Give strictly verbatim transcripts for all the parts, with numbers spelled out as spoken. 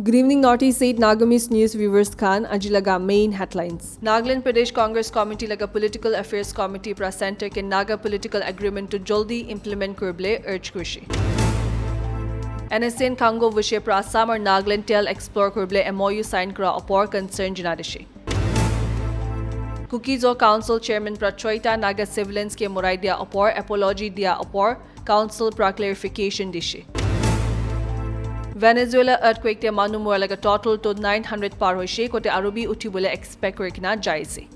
Good evening, Northeast State Nagamese News viewers khan. Aji laga main headlines. Nagaland Pradesh Congress Committee laga Political Affairs Committee pra Center ke Naga Political Agreement to jaldi implement kuribole urge kurishi. N S C N Khango Vushe pra Assam aru Nagaland tel explore kuribole M O U sign kura opor concern janai dishi. Kuki-Zo Council Chairman pra choita Naga civilians ke morai dia opor apology dia opor Council pra clarification dishi. Venezuela earthquake te manu mora laga total to nine hundred par hoishe kote aru bi uthi bole expect kuri kena jaise.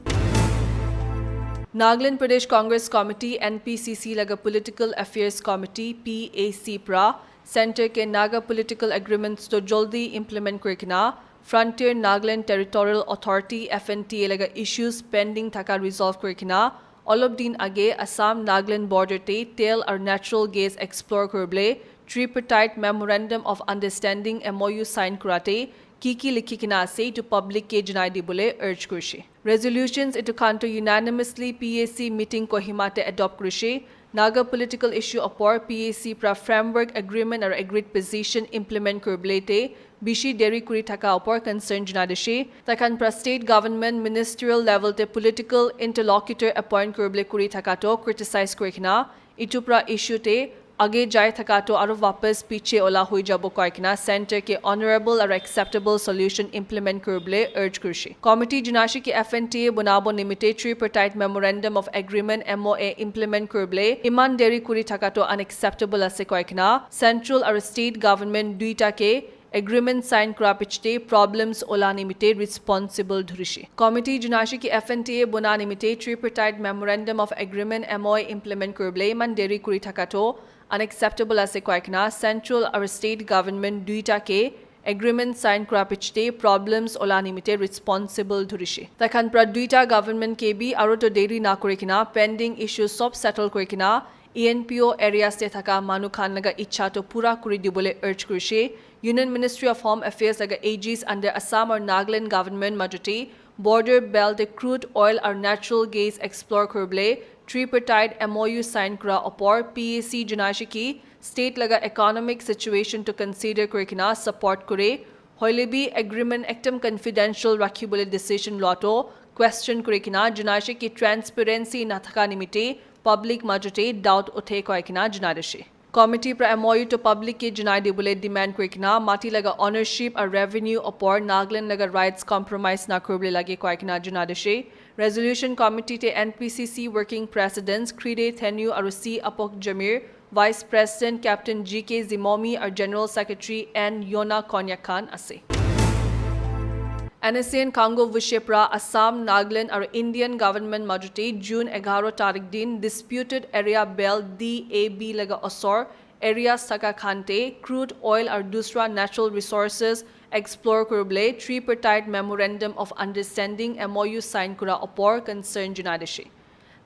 Nagaland Pradesh Congress Committee, N P C C laga Political Affairs Committee, P A C pra Center ke Naga political agreements to jaldi implement kuri kena Frontier Nagaland Territorial Authority, F N T A laga issues pending thaka resolve kuri kena olop din age Assam Nagaland border te tel aru natural gas explore kuribole tripartite memorandum of understanding M O U sign kurate ki ki likhi kena ase etu public ke janai dibole urge kurishi. Resolutions etu khan to unanimously P A C meeting Kohima te adopt kurishi. Naga political issue opor P A C pra framework agreement aru agreed position implement kuribole te bishi deri kuri thaka opor concern janai dishi. Takhan pra state government ministerial level te political interlocutor appoint kuribole kuri thaka to criticize kuri kena etu pra issue te age jai thaka to aru wapas piche ola hoi jabo koi kena center ke honorable aru acceptable solution implement kuribole urge kurishi. Committee janai shi ki F N T A bonabo nimite tripartite memorandum of agreement M O A implement kuribole iman deri kuri thaka to unacceptable ase koi kena central aru state government duita ke agreement sign kura pichete problems ola nimite responsible dhurishi. Committee janai shi ki F N T A bona nimite tripartite memorandum of agreement M O A implement kuribole iman deri kuri thaka to unacceptable ase koi kena central aru state government duita ke agreement sign kura pichete problems ola nimite responsible dhurishi. Takhan pra duita government ke bi aru to deri na kuri kena pending issues sob settle kuri kena E N P O areas te thaka manu khan laga ichha to pura kuri dibole urge kurishi. Union Ministry of Home Affairs laga aegis under Assam aru Nagaland government majote border belt te crude oil aru natural gas explore kuribole tripartite M O U sign kura opor P A C janai shi ki state laga economic situation to consider kuri kena support kure. Hoile bi agreement ekdam confidential rakhi bole decision loa to question kuri kena janai shi ki transparency na thaka nimite public majote doubt uthe koi kena janai dishi. Committee pra M O U to public ke janai dibole demand kuri kena mati laga ownership aru revenue opor Nagaland laga rights compromise na kuribole lage koi kena janai dishi. Resolution committee te N P C C working presidents Kride Thenu aru C Apok Jamir, Vice President Captain G K Zimomi aru General Secretary N Yona Konyak khan ase. N S C N Khango Vushe pra Assam, Nagaland aru Indian government majote June egharo tarik din disputed area belt D A B laga osor areas thaka khan te crude oil aru dusra natural resources explore kuribole tripartite memorandum of understanding M O U sign kura opor concern janai dishi.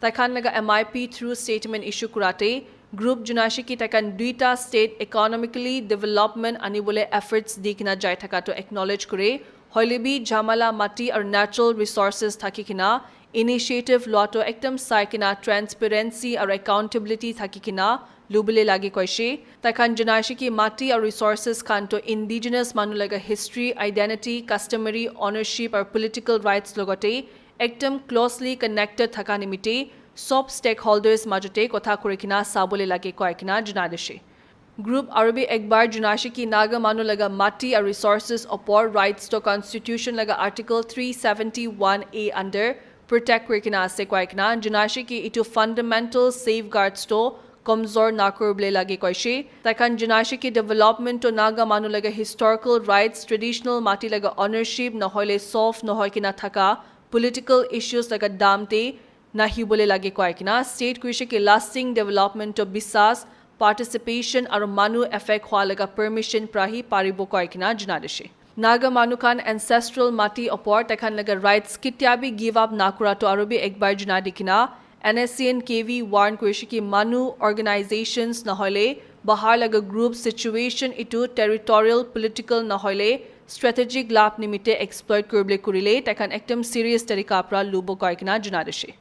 Takhan laga M I P through statement issue kurate group janai shi ki takhan duita state economically development anibole efforts di kena jai thaka to acknowledge kure. Hoile bi jamala mati aru natural resources thaki kena initiative loa to ekdam sai kena transparency aru accountability thaki kena lubole lage koishe. Takhan janai shi ki mati aru resources khan to indigenous manu laga history, identity, customary ownership aru political rights logote ekdam closely connected thaka nimite sob stakeholders majote kotha kuri kena sabole lage koi kena janai dishi. Group aru bi ekbar janai shi ki Naga manu laga mati aru resources opor rights to constitution laga article three seventy one A under protect kuri kena ase koi kena janai shi ki etu fundamental safeguards to komzor na kuribole lage koishe. Takhan janai shi ki development to Naga manu laga historical rights, traditional mati laga ownership nahoile solve nohoi kena thaka political issues laga dam te nahi bole lage koi kena state kuishe ki lasting development to bisas, participation aru manu affect hua laga permission pra hi paribo koi kena janai dishi. Naga manu khan ancestral mati opor takhan laga rights kitia bi give up na kura to aru bi ekbar janai di kena N S C N K V warn kuishe ki manu organizations nahoile bahar laga group situation etu territorial, political nahoile strategic lab nimite exploit kuribole kurile takhan ekdam serious tarika pra lubo koi kena janai dishi.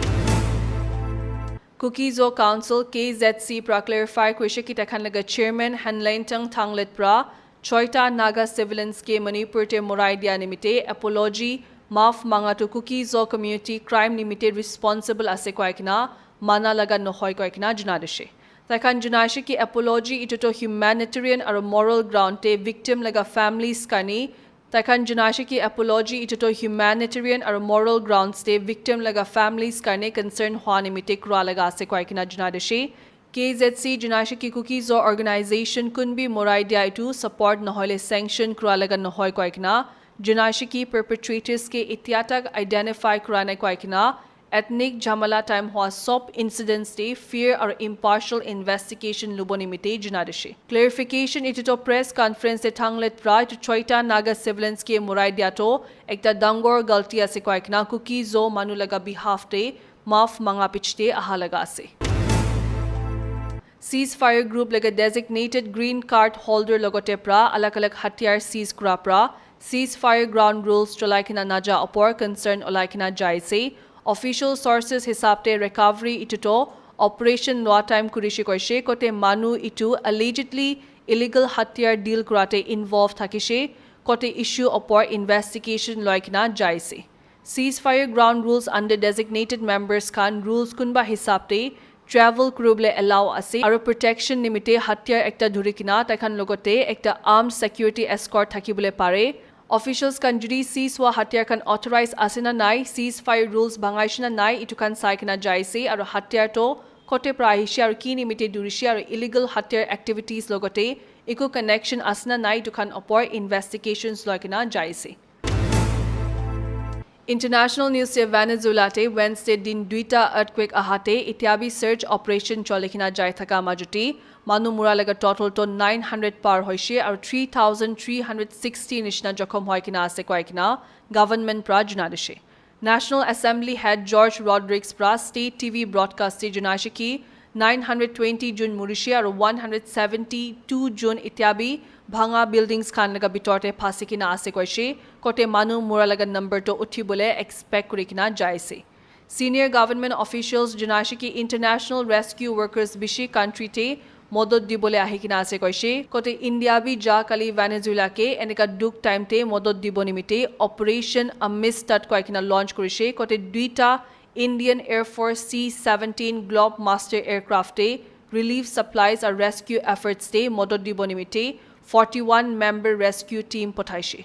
Kuki-Zo Council K Z C pra clarify kuishe ki takhan laga chairman Hanlentang Thanglet pra Choita Naga civilians ke Manipur te morai dia nimite apology, maaf manga tu Kuki-Zo community crime nimite responsible ase koikena mana laga nohoi koikena janai dishe. Taikhan janai she ki apology itu to humanitarian aru moral ground te victim laga families karne, taikhan janai she ki apology itu to humanitarian aru moral grounds te victim laga families karne concern hua nimite kura laga ase koikena janai dishe. K Z C janai she ki Kuki-Zo organization kunbi morai dia itu support nohoile sanction kura laga nohoi koikena janai she ki perpetrators ke itya tak identify kura nai koikena ethnic jhamala time hua sob incidents te fair aru impartial investigation lubo nimite janai dishe. Clarification itu to press conference te thanglet pra itu Choita Naga civilians ke morai dia to ekta dangor galti ase koikena Kuki-Zo manu laga behalf te maaf manga pichete aha laga ase. Ceasefire group laga designated green card holder logote pra alag alag hatiyar seize kura pra ceasefire ground rules cholai kena naja opor concern olai kena jai ase. Official sources hisab te recovery itu to operation lua time kurishe koishe kote manu itu allegedly illegal hatiyar deal kurate involved thakishe kote issue opor investigation loi kena jai ase. Ceasefire ground rules under designated members khan rules kunba hisab te travel kuribole allow ase aru protection nimite hatiyar ekta dhuri kena taikhan logote ekta armed security escort thakibole pare. Officials khan jodi seize hua hatiyar khan authorize ase na nai, ceasefire rules bhangai she na nai, itu khan sai kena jai ase aru hatiyar to kote pra ahishe aru ki nimite dhurishe aru illegal hatiyar activities logote eku connection ase na nai, itu khan opor investigations loi kena jai ase. International news te Venezuela te Wednesday din duita earthquake ahate itya bi search operation choli kena jai thaka majuti manu mura laga total to nine hundred par hoishe aru three thousand three hundred sixty nishina jokhom hoi kena ase koi kena government pra janai dishe. National Assembly head George Rodriguez pra state T V broadcast te janai she ki nine hundred twenty jun murishe aru one hundred seventy-two jun itya bi bhanga buildings khan laga bitor te phasi kena ase koishe kote manu mura laga number to uthibole expect kuri kena jai ase. Senior government officials janai she ki international rescue workers bishi country te modot dibole ahi kena ase koishe kote India bi ja kali Venezuela ke eneka dukh time te modot dibo nimite operation Amistad koi kena launch kurishe kote duita Indian Air Force C seventeen Globemaster aircraft te relief supplies aru rescue efforts te modot dibo nimite forty-one member rescue team pothaishe.